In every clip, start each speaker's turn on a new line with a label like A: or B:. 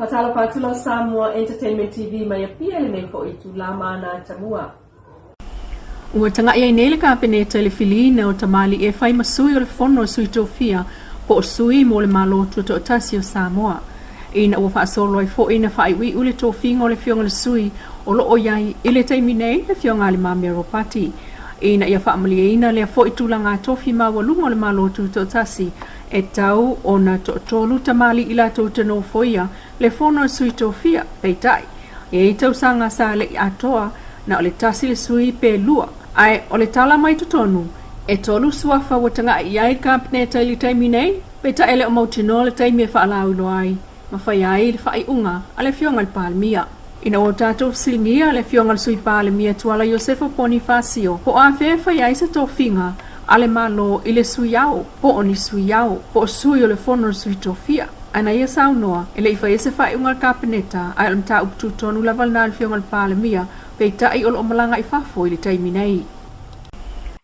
A: Faatalofa atu lau Samoa Entertainment TV mai Apia i lenei foi itula ma ana atamua.
B: Ua taga'i ai nei le Kapeneta i le filiina o tamalii e fai ma sui o le Fono a Sui Tofia po o sui mo le Malo Tutoatasi o Samoa. Ina ua faasolo ai foi na faaiuiu le tofiga o le Afioga i le Sui o lo o i ai i le taimi nei, le Afioga a Le Mamea Ropati. Ina ia faamalieina lea foi tulaga tofi maualuga o le Malo Tutoatasi, e tau ona toatolu tamalii latou te nofoia le Fono a Sui Tofia, peitai, e i ai tausaga sa le i atoa, na o le tasi le sui pe lua, ae o le tala mai totonu, e tolu suafa ua taga'i i ai le Kapeneta i le taimi nei, peitai e le o mautinoa le taimi e faalauiloa ai ma faia ai le faaiuga a le Afioga i le Palemia. Ina ua tatou fesiligia le Afioga i le Sui Palemia Tuala Iosefa Ponifasio po o afea e faia ai se tofiga a le Malo i le Sui Ao, po o ni Sui Ao, po o Sui o le Fono a le Sui Tofia, ae na ia saunoa, e le i faia se faaiuga a le Kapeneta, ae o le mataupu tutonu lava lena a le Afioga i le Palemia, peitai o lo o malaga i fafo i le taimi nei.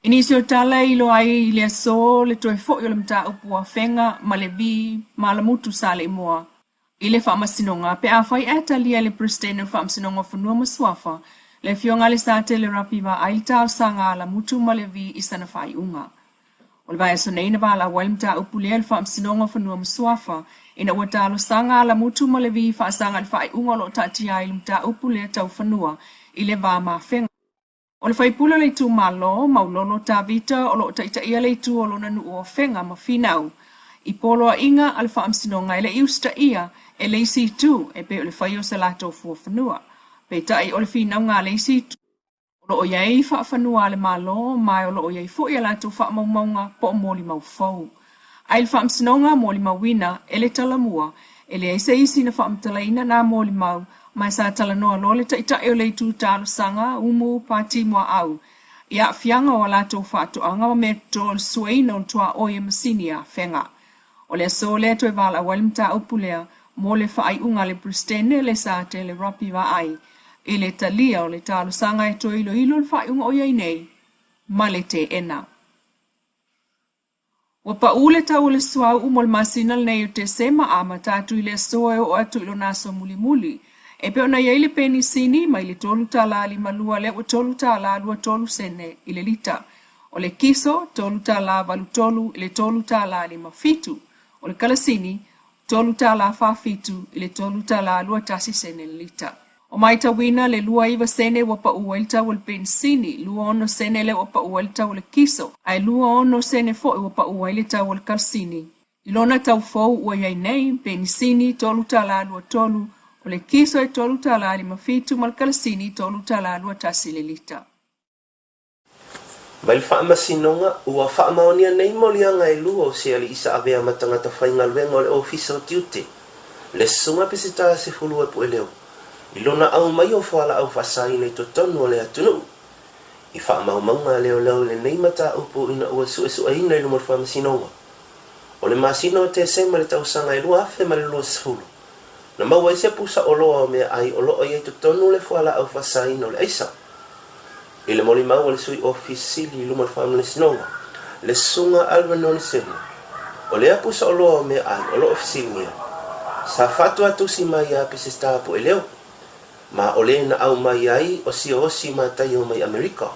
B: I nisi o tala e iloa ai i le aso le toe foi o le mataupu o Afega ma Levi ma Alamutu Saleimoa i le Faamasinoga pe afai ae talia e le Peresetene o le Faamasinoga o Fanua ma Suafa, le Afioga a Lesatele Rapi Vaai le talosaga a Alamutu ma Levi i sana faaiuga. O le vaiaso nei na valaau ai le mataupu lea i le Faamasinoga o Fanua ma Suafa ina ua talosaga a Alamutu ma Levi faasaga i le faaiuga o lo o taatia ai le mataupu lea tau fanua i le va ma Afega. O le faipule o le itumalo, Maulolo Tavita, o lo o taitaia le itu o lona nuu o Afega ma Finau i poloaiga a le Faamasinoga e le i usitaia e le isi itu e pei o le faia o se latou fuafanua. Peitai o le finauga a le isi itu, o lo o i ai faafanua a le Malo ma o lo o i ai foi a latou faamaumauga po o molimau fou. A i le Faamasinoga molimauina e le Talamua, e leai se isi na faamatalaina nā molimau ma sa talanoa loa le Taitai o le Itu Talosaga, Umu Pati Muaau, i aafiaga o a latou faatoaga ma mea toto o le suaina o le tuaoi e masini a Afega. O le aso lea toe valaau ai le mataupu lea mo le faaiuga a le Peresetene Lesatele Robbie Vaai i le talia o le talosaga e toe iloilo le faaiuga o i ai nei ma le teena. Ua paʻū le tau o le suauu mo le masina lenei o Tesema a amata atu i le aso e oo atu i lona aso mulimuli. E pei ona i ai le penisini mai le $3.52 lea ua $3.23 i le lita. O le kiso, $3.83 i le $3.57. O le kalasini, $3.47 i le $3.21 le lita. Ua matauina le 29 sene ua pau ai le tau o le penisini, 26 sene lea ua pau ai le tau o le kiso, ae 26 sene foi ua pau ai le tau o le kalasini. I lona tau fou ua i ai nei, penisini $3.23, o le kiso e $3.57 ma le kalasini $3.21 le lita.
C: Mai le Faamasinoga, ua faamaonia nei moliaga e lua o se alii sa avea ma tagata faigaluega o le Ofisa o Tiute, le Susuga Peseta Sefulue Pueleo, i lona aumai o fualaau faasaina i totonu o le atunuu. I faamaumauga a leoleo i lenei mataupu ina ua suesueina i luma o le Faamasinoga o le masina o Tesema i le tausaga e 2020, Na maua ai se pusa oloa o meaai o lo o i ai totonu le fualaau faasaina o le aisa. I le molimau a le Sui Ofisa Sili i luma o le Faamasinoga, le Susuga Alvin Onesemo, o lea pusa oloa o meaai o lo o fesiligia, sa faatuatusi mai ia Peseta Pueleo, ma o le na aumai ai o siosi mataio mai Amerika.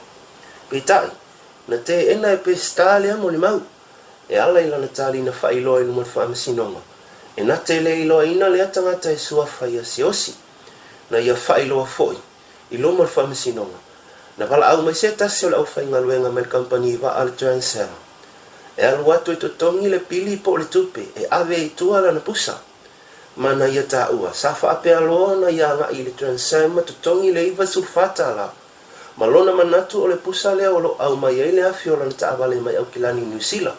C: Peitai, na teena e Peseta lea molimau. E ala i lana talina faailoa i luma o le Faamasinoga, e na te le iloaina lea tagata e suafa ia Siosi, na ia faailoa foi i luma o le Faamasinoga, na valaau mai se tasi o le aufaigaluega mai le kamupani vaa a le Transair e alu atu e totogi le pili po o le tupe e ave ai i tua lana pusa. Ma na ia taua, sa faapea loa ona ia agai i le Transair ma totogi le $94. Ma lona manatu o le pusa lea o lo o aumai ai le afi o lana taavale mai Aukilani i Niu Sila.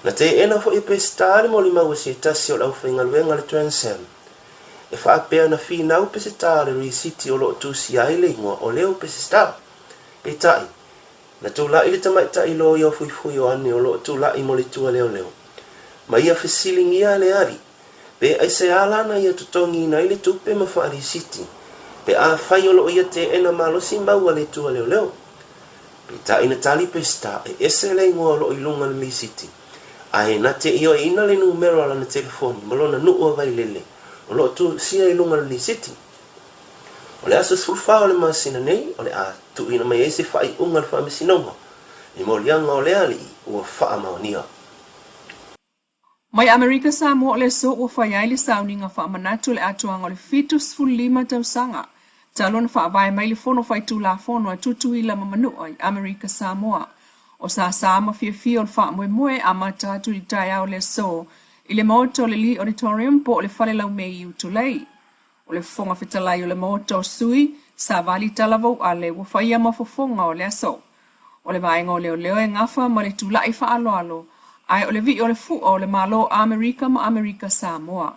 C: Na teena foi e Peseta le molimau a se tasi o le aufaigaluega a le Trans Am e faapea na finau Peseta le risiti o lo o tusia ai le igoa o Leo Peseta. Peitai, na tulai le tamaitai loia o Fuifui Ioane o lo o tulai mo le itu a leoleo ma ia fesiligia le alii Pe aisea la na ia totogiina ai le tupe ma faalisiti, pe afai o lo o ia teena malosi mau a le Atua leoleo? Peitai na tali Peseta e ese le igoa o lo o i luga o le lisiti, ae na te ioeina le numera o lana telefoni ma lona nuu a Vailele. O lo o tusia i luga o le lisiti. O le aso 14 o le masina nei o le a tuuina mai ai se faaiuga a le Faamasinoga i moliaga o le alii ua faamaonia.
B: Mai Amerika Samoa o le aso ua fai ai le sauniga faamanatu o le atoaga o le 75 tausaga talu ona faavae mai le Fono Faitulafono a Tutuila ma Manua i Amerika Samoa. O sāsā ma fiafia o le faamoemoe e amata atu i le taeao o le aso i le Maota o le Lee Auditorium po o le Fale Laumei i Utulei. O le Fofoga Fetalai o le Maota o Sui, Savali Talavou Ale ua faia ma fofoga o le aso. O le vaega o leoleo e gafa ma le tulai faaaloalo, ae o le vii o le fua o le Malo o Amerika ma Amerika Samoa.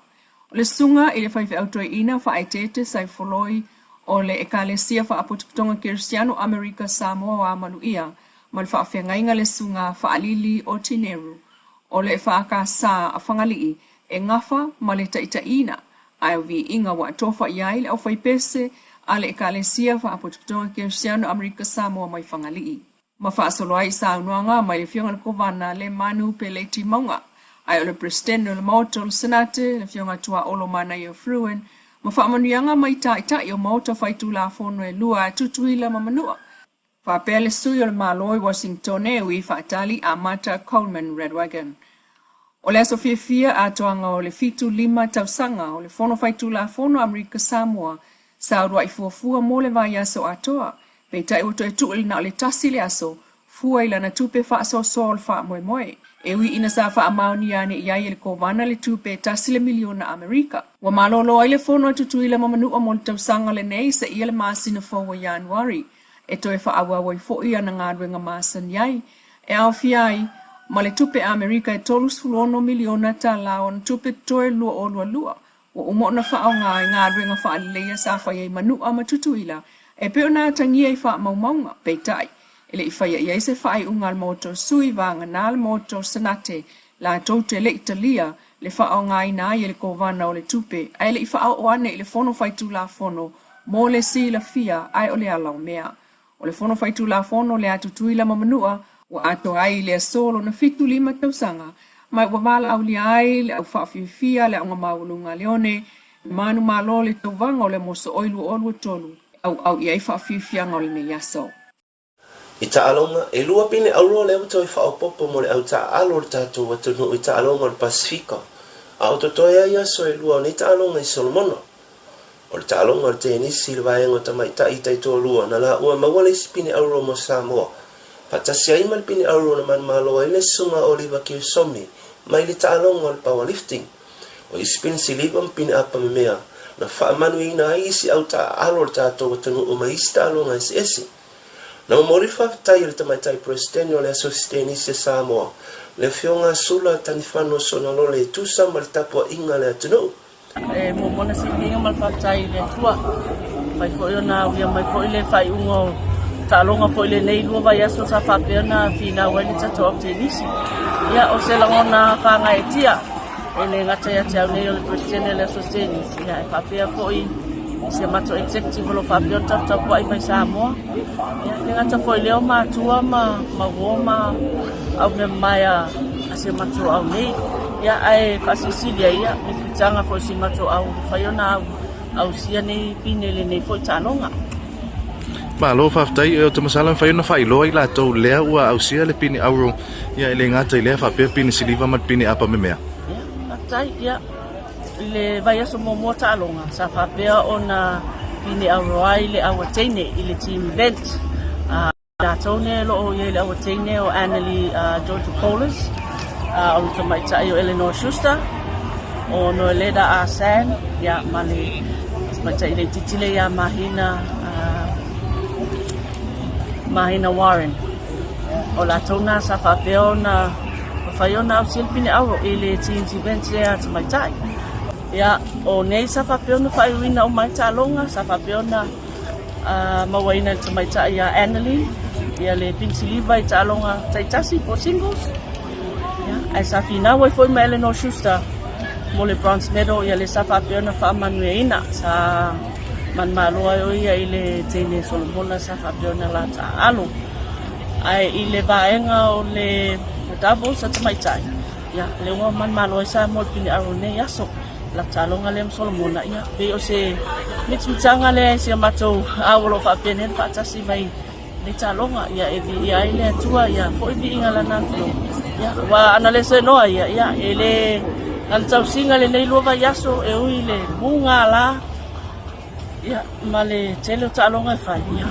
B: O le susuga i le faifeau toeaina faaeteete Saifoloi o le Ekalesia Faapotopotoga Kerisiano Amerika Samoa o Amaluia ma le faafeagaiga le Susuga Faalili Otineru o le EFKS a Fagalii e gafa ma le taitaiina, ae o viiga ua atofa i ai le aufaipese a le Ekalesia Faapotopotoga Kerisiano Amerika Samoa mai Fagalii. Ma faasolo ai i saunoaga mai le Afioga i le Kovana Lemanu Peleti Mauga, ae o le Peresetene o le Maota o le Senate, le Afioga Tuaolo Manaia Fruin, ma faamanuiaga mai Taitai o Maota Faitulafono e lua a Tutuila ma Manua, faapea le sui o le Malo i Uasinitone e ui faatali a Marta Coleman Redwagon. O le aso fiafia atoaga o le 75 tausaga o le Fono Faitulafono a Amerika Samoa sa uluai fuafua mo le vaiaso atoa, peitai ua toe tuu i le na o le tasi le aso fua i lana tupe faasoasoa o le faamoemoe. E ui ina sa faamaonia ane i ai e le Kovana le tupe e tasi le miliona Amerika. Ua malolo ai le Fono a Tutuila ma Manua mo le tausaga lenei seia le masina fou o Ianuari e toe faaauau ai foi ana galuega masani ai, e aofia ai ma le tupe Amerika e $36 miliona tala o ana tupe totoe 2022 ua uma ona faaaoga i galuega faaleleia sa faia i Manua ma Tutuila e pei ona atagia i faamaumauga. Peitai, e le i faia i ai se faaiuga a le Maota o Sui vagana le Maota o Senate latou te le i talia le faaaogaina ai e le Kovana o le tupe ae le i faaoo ane i le Fono Faitulafono mo le silafia ae o le ala o mea. O le Fono Faitulafono lea a Tutuila ma Manua ua atoa ai i le aso lona 75 tausaga ma ua valaaulia ai le au faafiafia le Aoga Maualuga a Leone, le manumalo le tauvaga o le Mosooi 2023 e auau i ai faafiafiaga o lenei aso.
C: I taaloga, e lua pine auroa lea ua toe faaopoopo mo le au taaalo o le tatou atunuu i taaloga o le Pasefika, a o totoe ai aso e lua o nei taaloga i Solomona. O le taaloga o le tenisi i le vaega o tamaitai i taitoalua na laua maua le isi pine auro mo Samoa, faatasi ai ma le pine auro na manumalo ai le Susuga Oliva Kiusomi mai le taaloga o le powerlifting. O isi pine siliva ma pine apa memea na faamanuiaina ai isi au taaalo o le tatou atunuu mai isi taaloga eseese. Na momoli le faafetai a le Tamaitai Peresetene o le Asosi Tenisi a Samoa, le Afioga Sula Tanifano Sonalole e tusa ma le tapuaiga a le atunuu.
D: E muamua ona siliga ma le faafetai i le Atua. Mafai foi ona aulia mai foi le faaiuga o taaloga foi lenei lua vaiaso sa faapea ona finau ai le tatou au tenisi. Ia, o se lagona faagaeetia e le gata ia te au nei o le Peresetene o le Asosi Tenisi, ia, e faapea foi i si a matou executive o lo o faapea ona taputapuai mai Samoa. Ia, e le gata foi i lea o matua ma ma uo ma au mea mamae a si a matou au nei. Ia, ae faasilisili ai ia le fitaga foi o si matou au ua mafai ona au ausia nei pine i lenei foi taaloga.
E: Malo faafetai, ou te masalo e mafai ona faailoa i latou lea ua ausia le pine auro, ia e le gata i lea faapea pine siliva ma le pine apa memea.
D: Ia, faafetai, ia, i le vaiaso muamua taaloga, sa faapea ona pine auro ai le au a teine i le team event. Latou nei o lo o i ai le au a teine o Annalie Georgopoulos, o le tamaitai o Eleanor Schuster, o Noeleda Ah San, ia, ma le tamaitai laitiiti lea ia Mahina, Mahina Warren. O latou na sa faapea ona mafai ona ausia le pine auro i le teams event lea a tamaitai. Ia, o nei sa faapea ona faaiuina uma ai taaloga, sa faapea ona mauaina e le tamaitai ia Annalie ia le pine siliva i taaloga taitasi po o singles. Ia, ae sa finau ai foi ma Eleanor Schuster mo le bronze medal, ia lea sa faapea ona faamanuiaina. Sa manumalo ai o ia i le teine Solomona sa faapea ona la taaalo. Ae i le vaega o le doubles a tamaitai, ia, lea ua manumalo ai Samoa i le pine auro i lenei aso. La taaloga lea ma Solomona, ia, pei o se mitimitiaga lea i si a matou au o lo o faapenei ona faatasi mai lenei taaloga, ia, e viia ai le Atua, ia foi viiga Lana Afioga. Ia, aua ana le senoa ia, ia, e le na le tausiga lenei lua vaiaso e ui i le mugala, ia, ma le tele o taaloga e fai, ia,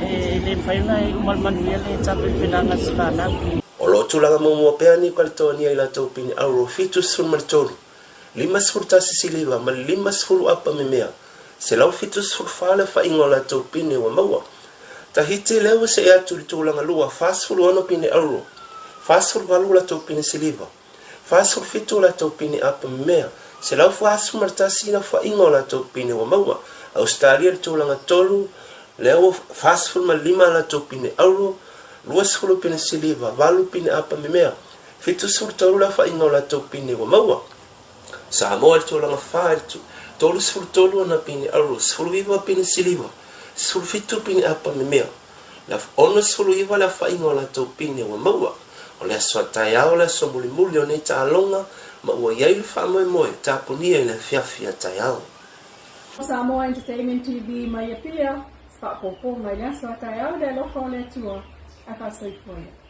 D: e le mafai ona iu ma le manuia le tapenapenaga a se fanau.
C: O lo o tulaga muamua pea New Caledonia i latou pine auro 73, 51 siliva ma le 50 apa memea, 174 le afaina o latou pine ua maua. Tahiti lea ua see atu i le tulaga lua, 46 pine auro, 48 latou pine siliva, 47 o latou pine apa memea, 141 le aofaiga o latou pine ua maua. Ausetalia i le tulaga tolu, lea ua 45 a latou pine auro, 20 pine siliva, 8 pine apa memea, 73 le aofaiga o latou pine ua maua. Samoa i le tulaga fa i le 33 ana pine auro, 19 pine siliva, 17 pine apa memea. Le 69 le aofaiga o latou pine ua maua. O le aso a taeao le aso mulimuli o nei taaloga ma ua i ai le faamoemoe e tapunia i le afiafi a taeao.
B: Samoa Entertainment TV mai Apia, se faaopoopoga i le aso a taeao i le alofa o le Atua, ae faasoifua ia.